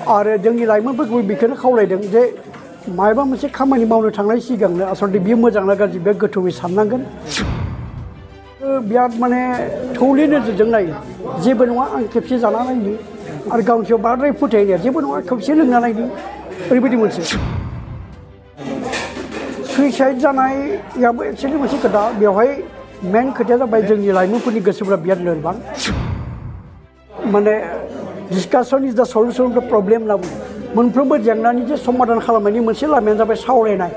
आरो जोंनि लाइमोनफोरखौ बेखौनो खावलायदों जे माबा मोनसे खामानि मावनो थांनाय सिगांनो आसलथे बियो मोजां ना गाज्रि बे गोथौयै साननांगोन बिराद माने थौले नोजोरजों नायो जेबो नङा आं खेबसे जाना नायनि आरो गावनि सायाव बांद्राय फोथायनाया जेबो नङा खेबसे लोंना नायनि ओरैबायदि मोनसे सुइसाइड जानायाबो एक्सुवेलि मोनसे खोथा बेवहाय मेन खोथाया जाबाय जोंनि लाइमोनफोरनि गोसोफोरा बिराद लोरबां माने discussion is the solution of the problem होनना बुङो मोनफ्रोमबो जेंनानि जे समाधान खालामनायनि मोनसे लामायानो जाबाय सावरायनाय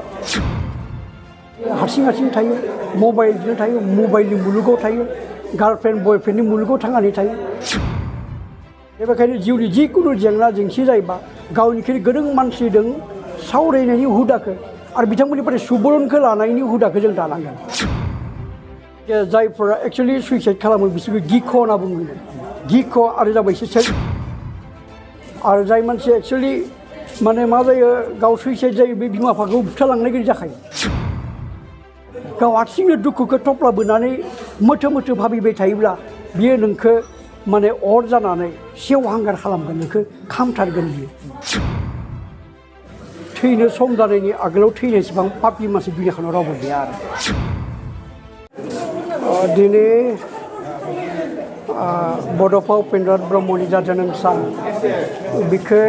हारसिं हारसिं थायो मबाइलजों थायो मबाइलनि मुलुगाव थायो गार्लफ्रेन्ड बयफ्रेन्डनि मुलुगाव थांनानै थायो बेनिखायनो जिउनि जिखुनु जेंना जेंसि जायोबा गावनिख्रुइ गोरों मानसिजों सावरायनायनि हुदाखौ आरो बिथांमोननिफ्राय सुबुरुनखौ लानायनि हुदाखौ जों दानांगोन जायफोरा एक्सुवेलि सुइसाइड खालामो बिसोरखौ गिख' होनना बुङो गिख' आरो जाबाय एसे आरो जाय मानसिया एक्सुवेलि माने मा जायो गाव सुइसाइड जायो बे बिमा बिफाखौ बुथारलांनाय जाखायो गाव हारसिंनो दुखुखौ थफ्ला बोनानै मोथो मोथो भाबिबाय थायोब्ला बियो नोंखौ माने अर जानानै सेवहांगार खालामगोन नोंखौ खामथारगोन बियो थैनो सम जानायनि आगोलाव थैनायसेबां पापि मानसि दुनियाखौनो रावबो गैया आरो दिनै बड'फा उपेन्द्र ब्रह्मनि जा जोनोम सान बिखौ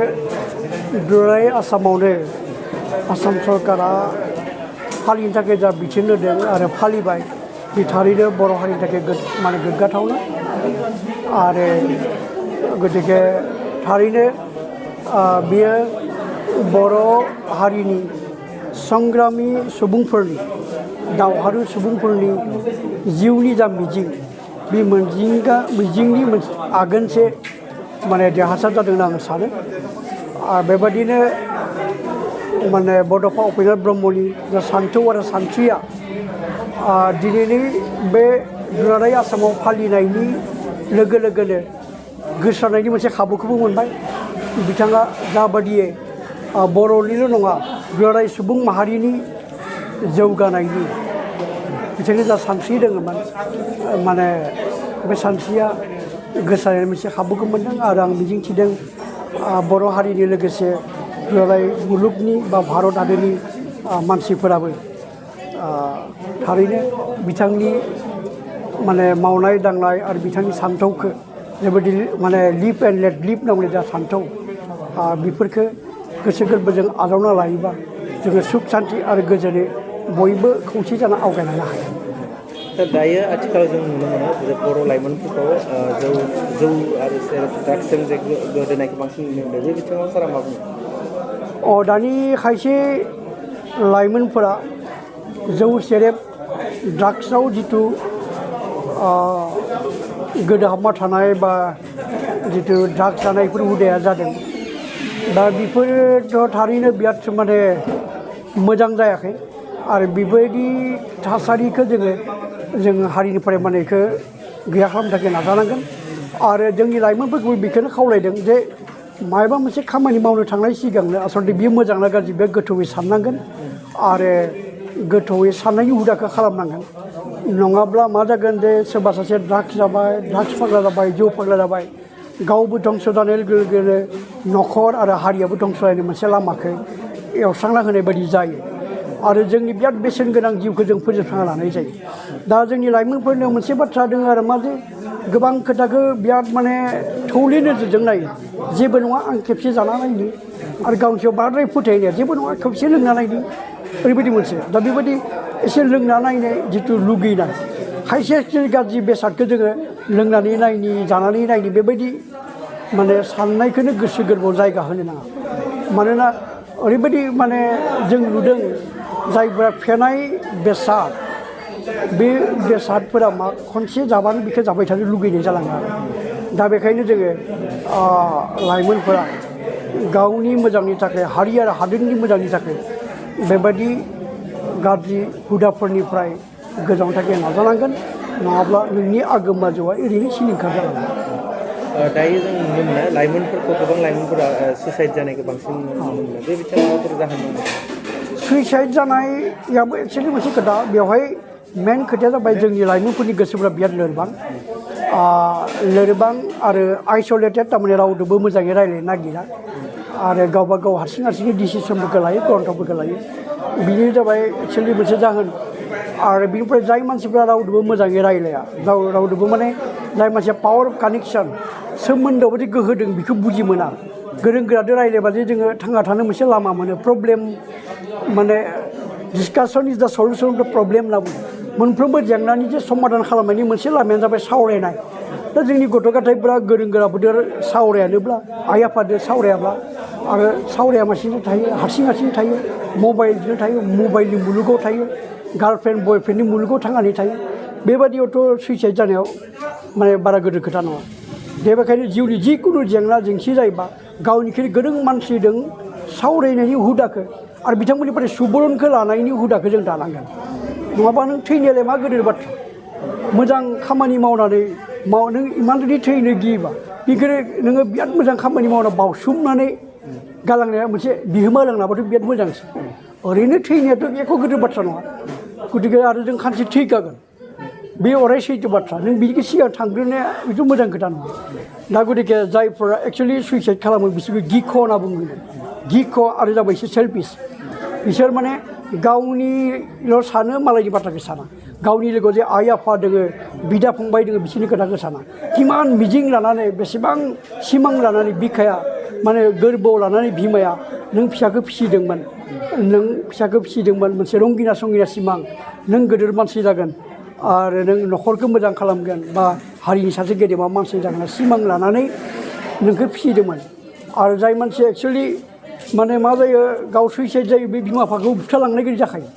दुलाराय आसामावनो आसाम सरकारा फालिनो थाखाय जा बिथोन होदों आरो फालिबाय बे थारैनो बर' हारिनि थाखाय माने गोग्गाथावना आरो गतिके थारैनो बियो बर' हारिनि संग्रामि सुबुंफोरनि दावहारु सुबुंफोरनि जिउनि जा मिजिं बे मिजिंनि आगोनसे माने देरहासार जादों होनना आं सानो आरो बेबादिनो माने बड'फा उपेन्द्र ब्रह्मनि जा सान्थौ आरो सानस्रिया दिनैनि बे दुलाराय आसामाव फालिनायनि लोगो लोगोनो गोसारनायनि मोनसे खाबुखौबो मोनबाय बिथाङा जाबादियै बर'निल' नङा दुलाराय सुबुं माहारिनि जौगानायनि बिथांनि जा सानस्रि दङमोन माने बे सानस्रिया गोसारनायनि मोनसे खाबुखौ मोनदों आरो आं मिजिंथिदों बर' हारिनि लोगोसे दुलाराय मुलुगनि बा भारत हादरनि मानसिफोराबो थारैनो बिथांनि माने मावनाय दांनाय आरो बिथांनि सान्थौखौ जेबायदि माने लिभ एन्ड लेट लिभ होनना बुंनाय जा सान्थौ बेफोरखौ गोसो गोरबोजों आजावना लायोबा जोङो सुख सान्थि आरो गोजोनै बयबो खौसे जाना आवगायलांनो हायो दा दायो आथिखालाव जों नुनो मोनो जे बर' लाइमोनफोरखौ जौ आरो ड्राग्सजों जे गोदोनायखौ बांसिन नुनो मोनो बे बिथिङाव सारा मा बुङो दानि खायसे लाइमोनफोरा जौ सेरेब ड्राग्सआव जिथु गोदोहाबना थानाय बा जिथु ड्राग्स जानायफोर हुदाया जादों दा बेफोरथ' थारैनो बिराद माने मोजां जायाखै आरो बेबायदि थासारिखौ जों हारिनिफ्राय माने बेखौ गैया खालामनो थाखाय नाजानांगोन आरो जोंनि लाइमोनफोरखौ बेखौनो खावलायदों जे माबा मोनसे खामानि मावनो थांनाय सिगांनो आसलथे बियो मोजां ना गाज्रि बे गोथौयै साननांगोन आरो गोथौयै साननायनि हुदाखौ खालामनांगोन नङाब्ला मा जागोन जे सोरबा सासे ड्राग्स जाबाय ड्राग्स फाग्ला जाबाय जौ फाग्ला जाबाय गावबो धंस' जानाय लोगो लोगोनो न'खर आरो हारियाबो धंस' जानायनि मोनसे लामाखौ एवस्रांना होनाय बायदि जायो आरो जोंनि बिराद बेसेन गोनां जिउखौ जों फोजोबस्रांना लानाय जायो दा जोंनि लाइमोनफोरनो मोनसे बाथ्रा दङ आरो मा जे गोबां खोथाखौ बिराद माने थौले नोजोरजों नायो जेबो नङा आं खेबसे जाना नायनि आरो गावनि सायाव बांद्राय फोथायनाया जेबो नङा खेबसे लोंना नायनि ओरैबायदि मोनसे दा बेबायदि एसे लोंना नायनाय जिथु लुगैनाय खायसे गाज्रि बेसादखौ जोङो लोंनानै नायनि जानानै नायनि बेबायदि माने साननायखौनो गोसो गोरबोआव जायगा होनो नाङा मानोना ओरैबायदि माने जों नुदों जायफोरा फेनाय बेसाद बे बेसादफोरा मा खनसे जाबानो बेखौ जाबाय थानो लुगैनाय जालाङो आरो दा बेखायनो जोङो लाइमोनफोरा गावनि मोजांनि थाखाय हारि आरो हादोरनि मोजांनि थाखाय बेबायदि गाज्रि हुदाफोरनिफ्राय गोजानाव थाखाय नाजानांगोन नङाब्ला नोंनि आगोमा जिउआ ओरैनो सिलिंखार जालांगोन दायो जों नुनो मोनो लाइमोनफोरखौ गोबां लाइमोनफोरा सुइसाइड जानायखौ बांसिन नुनो मोनो बे बिथिङाव माबाफोर जाहोन दं सुइसाइड जानायाबो एक्सुवेलि मोनसे खोथा बेवहाय मेन खोथाया जाबाय जोंनि लाइमोनफोरनि गोसोफोरा बिराद लोरबां लोरबां आरो आइसोलेटेड थारमाने रावजोंबो मोजाङै रायज्लायनो नागिरा आरो गावबा गाव हारसिं डिसिसनफोरखौ लायो गरन्थफोरखौ लायो बिनि जाबाय एक्सुवेलि मोनसे जाहोन आरो बिनिफ्राय जाय मानसिफ्रा रावजोंबो मोजाङै रायज्लाया रावजोंबो माने जाय मानसिया पावार अफ कानेक्सन सोमोन्दोआव बायदि गोहो दं बेखौ बुजि मोना गोरों गोरादो रायज्लायबा जे जोङो थांना थानो मोनसे लामा मोनो प्रब्लेम माने डिसकासन इज द सल्युसन अफ द प्रब्लेम होनना बुङो मोनफ्रोमबो जेंनानि जे समाधान खालामनायनि मोनसे लामायानो जाबाय सावरायनाय दा जोंनि गथ' गथायफ्रा गोरों गोराफोरजों सावरायानोब्ला आइ आफादों सावरायाब्ला आरो सावरायालासिनो थायो हारसिं थायो मबाइलजों थायो मबाइलनि मुलुगाव थायो गार्लफ्रेन्ड बयफ्रेन्डनि मुलुगाव थांनानै थायो बेबादियावथ' सुइसाइड जानायाव माने बारा गिदिर खोथा नङा बेनिखायनो जिउनि जिखुनु जेंना जेंसि जायोबा गावनिख्रुइ गोरों मानसिजों सावरायनायनि हुदाखौ आरो बिथांमोननिफ्राय सुबुरुनखौ लानायनि हुदाखौ जों दानांगोन नङाबा नों थैनायालाय मा गिदिर बाथ्रा मोजां खामानि मावनानै नों इमान जुदि थैनो गियोबा बेखौनो नोङो बिराद मोजां खामानि मावना बावसोमनानै गालांनाया मोनसे बिहोमा होलांनाबाथ' बिराद मोजांसो ओरैनो थैनायाथ' एख' गिदिर बाथ्रा नङा गतिके आरो जों खानसे थैखागोन बे अराय सैथो बाथ्रा नों बिनिखौ सिगां थांग्रोनाया बेथ' मोजां खोथा नङा दा गतिके जायफोरा एक्सुवेलि सुइसाइड खालामो बिसोरखौ गिख' होनना बुङो गिख' आरो जाबाय एसे सेल्फिस बिसोर माने गावनिल' सानो मालायनि बाथ्राखौ साना गावनि लोगोआव जे आइ आफा दोङो बिदा फंबाय दोङो बिसोरनि खोथाखौ साना किमान मिजिं लानानै बेसेबां सिमां लानानै बिखाया माने गोरबोआव लानानै बिमाया नों फिसाखौ फिसिदोंमोन मोनसे रंगिना संगिना सिमां नों गिदिर मानसि जागोन आरो नों न'खरखौ मोजां खालामगोन बा हारिनि सासे गेदेमा मानसि जागोन सिमां लानानै नोंखौ फिसिदोंमोन आरो जाय मानसिया एक्सुवेलि माने मा जायो गाव सुइसाइड जायो बे बिमा बिफाखौ बुथारलांनाय गोदि जाखायो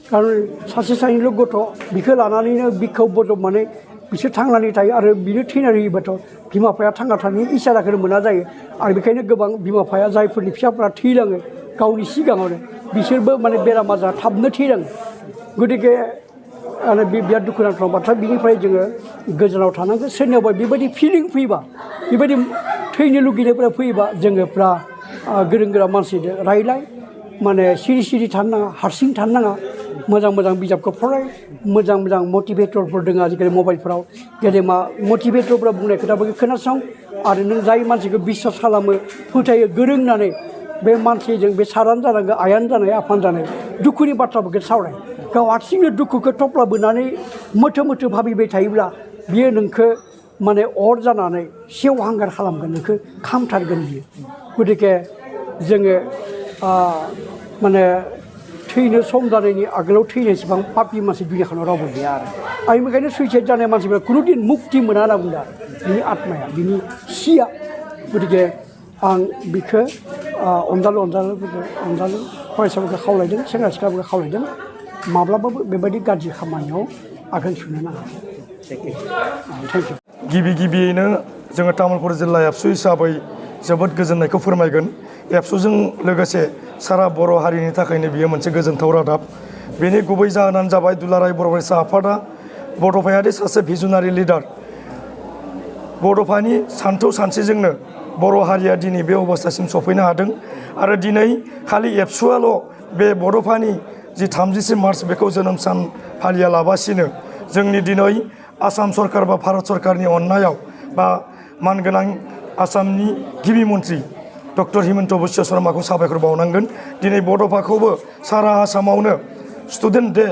खारन सासे सानैल' गथ' बिखौ लानानैनो बिखौ बजबनानै बिसोर थांनानै थायो आरो बिनो थैनानै होयोबाथ' बिमा बिफाया थांना थानायनि इसाराखौनो मोना जायो आरो बेखायनो गोबां बिमा बिफाया जायफोरनि फिसाफोरा थैलाङो गावनि सिगाङावनो बिसोरबो माने बेराम आजार थाबनो थैलाङो गतिके आरो बे बिराद दुखुनांथाव बाथ्रा बिनिफ्राय जोङो गोजानाव थानांगौ सोरनियावबा बेबायदि फिलिं फैबा बेबायदि थैनो लुगैनायफोरा फैयोबा जोङो गोरों गोरा मानसिजों रायलाय माने सिरि थानो नाङा हारसिं थानो नाङा मोजां बिजाबखौ फराय मोजां मटिभेटरफोर दङ आजिखालि मबाइलफोराव गेदेमा मटिभेटरफोरा बुंनाय खोथाफोरखौ खोनासं आरो नों जाय मानसिखौ बिश्वास खालामो फोथायो गोरों होननानै बे मानसिजों बे सारानो जानांगौ आयानो जानाय आफानो जानाय दुखुनि बाथ्राफोरखौ सावराय गाव हारसिंनो दुखुखौ थफ्ला बोनानै मोथो भाबिबाय थायोब्ला बियो नोंखौ माने अर जानानै सेवहांगार खालामगोन नोंखौ खामथारगोन बियो गतिके जोङो माने थैनो सम जानायनि आगोलाव थैनायसेबां पापि मानसि दुनियाखौ रावबो गैया आरो बेनिखायनो सुइसाइड जानाय मानसिफ्रा खुनुदिन मुक्ति मोना होनना बुंदों आरो बिनि आत्माया बिनि सिया गतिके आं बिखौ अनजालु फरायसाफोरखौ खावलायदों सेंग्रा सिख्लाफोरखौ खावलायदों माब्लाबाबो बेबायदि गाज्रि खामानियाव आगान सुरनो नाङा थेंक इउ गिबियैनो जोङो तामुलपुर जिल्ला एबसु हिसाबै जोबोद गोजोननायखौ फोरमायगोन एबसुजों लोगोसे सारा बर' हारिनि थाखायनो बियो मोनसे गोजोनथाव रादाब बेनि गुबै जाहोनानो जाबाय दुलाराय बर' फरायसा आफादा बड'फायारि सासे भिजनारि लिडार बड'फानि सान्थौ सानस्रिजोंनो बर' हारिया दिनै बे अबस्थासिम सफैनो हादों आरो दिनै खालि एबसुआल' बे बड'फानि जि 30 मार्च बेखौ जोनोम सान फालियालाबासिनो जोंनि दिनै आसाम सरकार बा भारत सरकारनि अननायाव बा मानगोनां आसामनि गिबि मन्त्रि डक्टर हिमन्त बिश्व शर्माखौ साबायखर बावनांगोन दिनै बड'फाखौबो सारा आसामावनो स्टुडेन्ट डे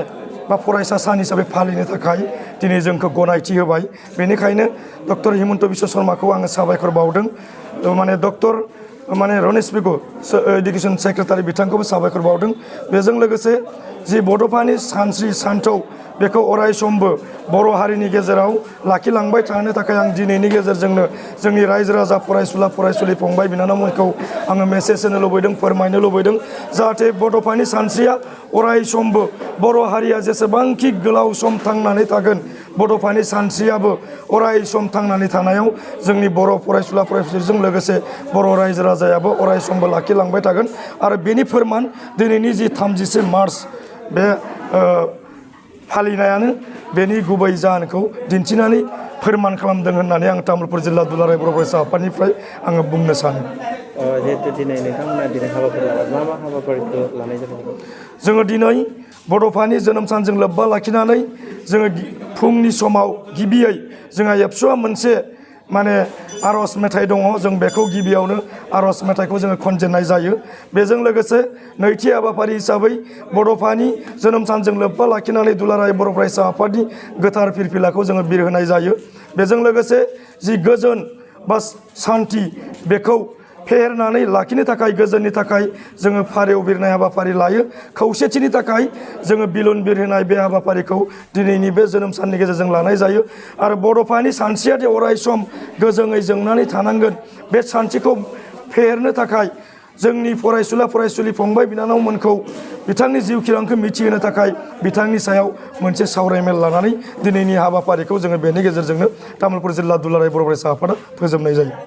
बा फरायसा सान हिसाबै फालिनो थाखाय दिनै जोंखौ गनायथि होबाय बेनिखायनो डक्टर हिमन्त बिश्व शर्माखौ आङो साबायखर बावदों माने रनेश बिगु एडुकेसन सेक्रेटारि बिथांखौबो साबायखर बावदों बेजों लोगोसे जि बड'फानि सानस्रि सान्थौ बेखौ अराय समबो बर' हारिनि गेजेराव लाखिलांबाय थानो थाखाय आं दिनैनि गेजेरजोंनो जोंनि रायजो राजा फरायसुला फरायसुलि फंबाय बिनानावमोनखौ आङो मेसेज होनो लुबैदों फोरमायनो लुबैदों जाहाथे बड'फानि सानस्रिया अराय समबो बर' हारिया जेसेबांखि गोलाव सम थांनानै थागोन बड'फानि सानस्रियाबो अराय सम थांनानै थानायाव जोंनि बर' फरायसुला फरायसुलिजों लोगोसे बर' रायजो राजायाबो अराय समबो लाखिलांबाय थागोन आरो बेनि फोरमान दिनैनि जि 30 मार्च बे फालिनायानो बेनि गुबै जाहोनखौ दिन्थिनानै फोरमान खालामदों होननानै आं तामुलपुर जिल्ला दुलाराय बर' फरायसा आफादनिफ्राय आङो बुंनो सानो जिहेतु दिनै नोंथांमोना दिनै हाबाफारि लाबाय मा मा हाबाफारिखौ लानाय जादों? जोङो दिनै बड'फानि जोनोम सानजों लोब्बा लाखिनानै जोङो फुंनि समाव गिबियै जोंहा एबसुआ मोनसे माने आर'ज मेथाइ दङ जों बेखौ गिबियावनो आर'ज मेथाइखौ जोङो खनजेननाय जायो। बेजों लोगोसे नैथि हाबाफारि हिसाबै बड'फानि जोनोम सानजों लोब्बा लाखिनानै दुलाराय बर' फरायसा आफादनि गोथार फिरफिलाखौ जोङो बिरहोनाय जायो। बेजों लोगोसे जि गोजोन बा सान्थि बेखौ फेहेरनानै लाखिनो थाखाय गोजोननि थाखाय जोङो फारेव बिरनाय हाबाफारि लायो। खौसेथिनि थाखाय जोङो बिलुन बिरहोनाय बे हाबाफारिखौ दिनैनि बे जोनोम साननि गेजेरजों लानाय जायो। आरो बड'फानि सानस्रियादि अराय सम गोजोङै जोंनानै थानांगोन बे सानस्रिखौ फेहेरनो थाखाय जोंनि फरायसुला फरायसुलि फंबाय बिनानावमोनखौ बिथांनि जिउ खौरांखौ मिथिहोनो थाखाय बिथांनि सायाव मोनसे सावरायमेल लानानै दिनैनि हाबाफारिखौ जोङो बेनि गेजेरजोंनो तामुलपुर जिल्ला दुलाराय बर' फरायसा आफादा फोजोबनाय जायो।